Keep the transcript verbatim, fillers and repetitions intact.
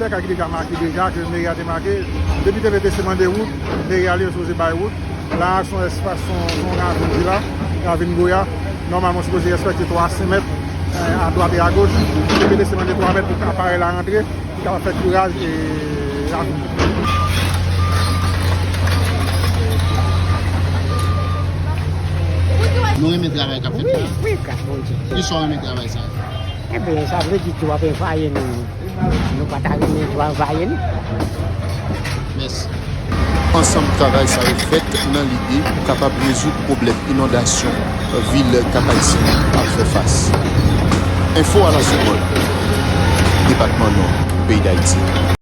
Ka ki deja make deja, ke meri a te make. Depi te vle te se mande wout, meri a li yo sipoze bay wout. La a se yon espas, se yon, se yon ravin ki la, ravin Goya. Nòmalman, w sipoze respekte twa a senk mèt, eh, a dwat e a goch. Depi te se mande twa mèt pou aparèy la rantre, pou kapab fè kiraj e ravin. Nou renmen travay k ap fèt la? Wi, wi, gras Bondye. Kisa w renmen travay sa? Ebyen, sa vle di tou w ap envayi nou. Nou pa ta renmen tou anvayi nou. Mèsi. Ansanm travay sa yo fèt nan lide pou kapab rezoud pwoblèm inondasyon vil Kap Ayisyen ap fè fas. Enfo a la segonn, depatman Nò, peyi Dayiti.